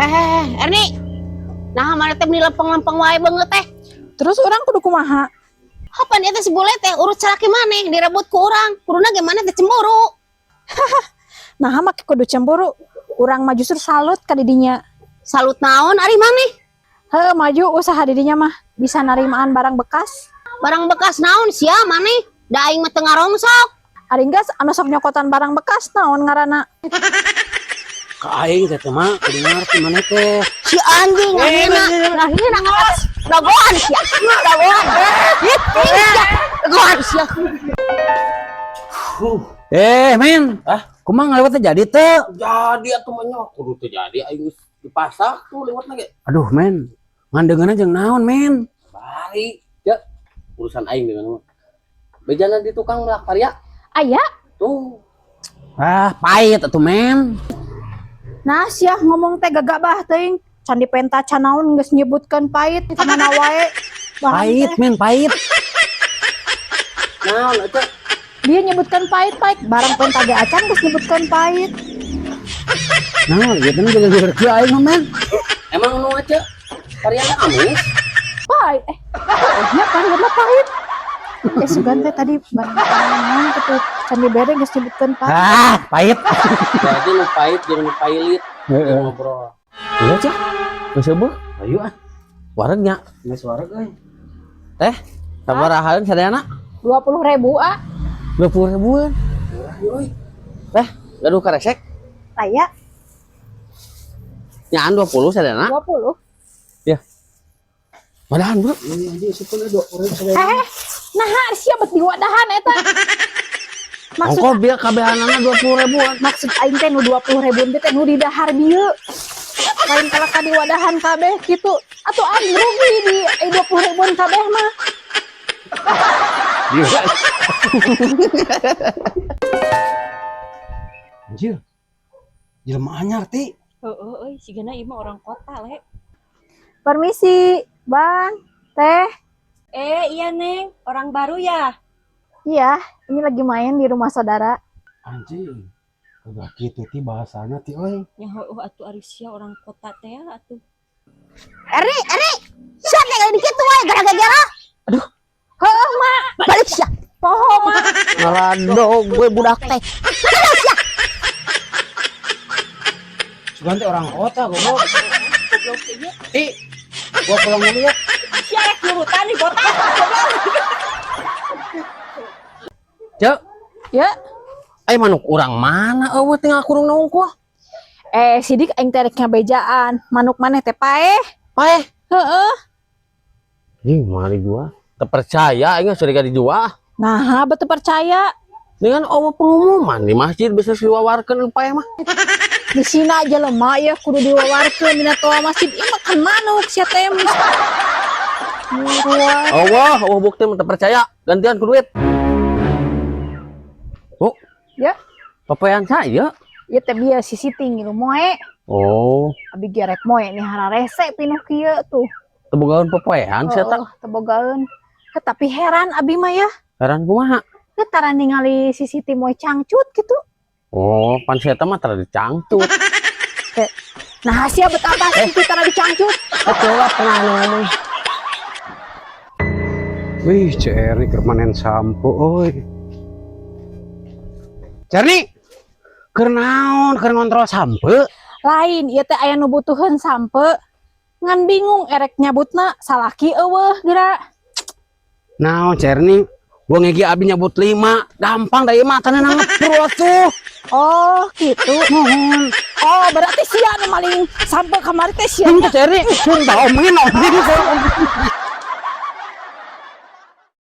Hehehe, Erni. Nah, mana teh meni lempeng-lempeng wae beungeut teh. Terus urang kudu kumaha? Kapan eta si bule teh urut salaki maneh direbut ku urang. Kuduna ge maneh teh cemburu. Nah, make kudu cemburu. Urang mah justru salut ka didinya. Salut naon ari maneh? Heuh, maju usaha didinya mah bisa narimaan barang bekas. Barang bekas naon sia maneh? Da aing mah teu ngarongsok. Ari geus anu sok nyokotan barang bekas naon ngaranna? Ka aing teh teh mah kudu ngarti maneh teh. Si anjing akhirna akhirna ngawas. Dagoan sia. Dagoan. Dagoan sia. Eh, men. Ah, kumaha ngalewatnya jadi teu? Jadi atuh mah nya kudu teu jadi aing geus dipasak tuh lewatna ge. Aduh, men. Ngandeungeunna jeung naon, men? Bari, ya. Urusan aing dengan mah. Bejana di tukang melak paria. Aya. Tuh. Ah, pahit atuh, men. Nah, sia ngomong teh gagabah teuing. Can dipenta can naon geus nyebutkeun pahit ka mana wae. Barang Pahit, teh. Men, pahit. Naon eta? Dia nyebutkan pahit-pahit, barang penta ge acan geus nyebutkeun pahit. Nah, ieu teh jadi ngerti aing mah, men. Emang nu aja paria amis? Pahit. Eh, nya pahit mah pahit. Eh, sugan teh tadi barang naon gitu. Can dibere geus nyebutkeun pahit. Ah, pahit. Jadi nu pahit jeung nu pailit. Heeh. Ngobrol. Iya, Cah. Geus eueuh. Ayo ah. Wareg nya. Geus wareg euy. Teh, sabarahaan sadayana? 20 ribu, ah. 20 ribuan. Teh, gaduh karesek? Aya. Nyaan 20 sadayana. 20. Wadahan, Bro. Eh, nah sia bet diwadahan eta. Maksud Ongko biar kabehanana 20 ribuan. Maksud aing teh nu 20 ribu teh nu di dahar bieu. Lain kalau ka diwadahan kabeh gitu. Atuh aing rugi di 20 ribuan kabeh mah. Iya. Anjir. Jelema anyar ti. Heeh euy, sigana ieu mah orang kota, Le. Permisi, Bang, Teh. Eh, iya Neng, orang baru ya? Iya, ini lagi main di rumah saudara. Anjing. Kagak kitu ti bahasana ti euy. Ya heueuh atuh ari sia orang kota teh ya atuh. Eri, Eri, sia teh kayak kitu wae gara-gara. Aduh. Heueuh, Mak. Balik sia. Poho, Mak. Ngaradog gue budak teh. Sugan teh orang kota goblok. Goblok teh nya. Ti, gua pulang dulu ya. Sia rek nurutan di kota. Cek, Ya. eh manuk urang mana eueuh tinggal kurung naung kuah. Eh, sidik aing teh rek bejaan. Manuk maneh teh paeh. Paeh. Heeh. Ih, mari gua. Terpercaya aing geus curiga dijual. Nah, betul percaya. Dengan eueuh pengumuman di masjid bisa diwawarkeun paeh mah. Di sini aja lemah ya kudu diwawarkeun dina toa masjid. Ieu mah kan manuk sia teh. Buruan. Allah, eueuh bukti mah terpercaya. Gantian ku duit. Oh. Ya. Papayan saya. Ieu teh bieu sisi ngilu moe. Oh, Abi ge rek moe nih hararese pinuh kieu tuh. Teu bogaeun papayan sia teh. Oh, teu bogaeun. Heh, tapi heran abi mah ya. Heran kumaha? Teu tara ningali si Siti moe cangcut gitu. Oh, pan sia teh mah tara dicangcut. Nah, sia bet apa sih tara dicangcut? Betul lah pernah anu ngomong. Wih, Cerni keur manen sampo euy. Cerni, keur naon keur ngontrol sampe? Lain, ieu teh aya nu butuheun sampe. Ngan bingung erek nyabutna salaki eueuh geura. Naon Cerni? Gua ngegi abi nyabut 5, gampang da ieu mah tanah ngepro atuh. Oh, gitu. Nuhun. Oh, berarti sia nu maling sampe kamari teh sia. Henteu Cerni, sumpah omongin omongin.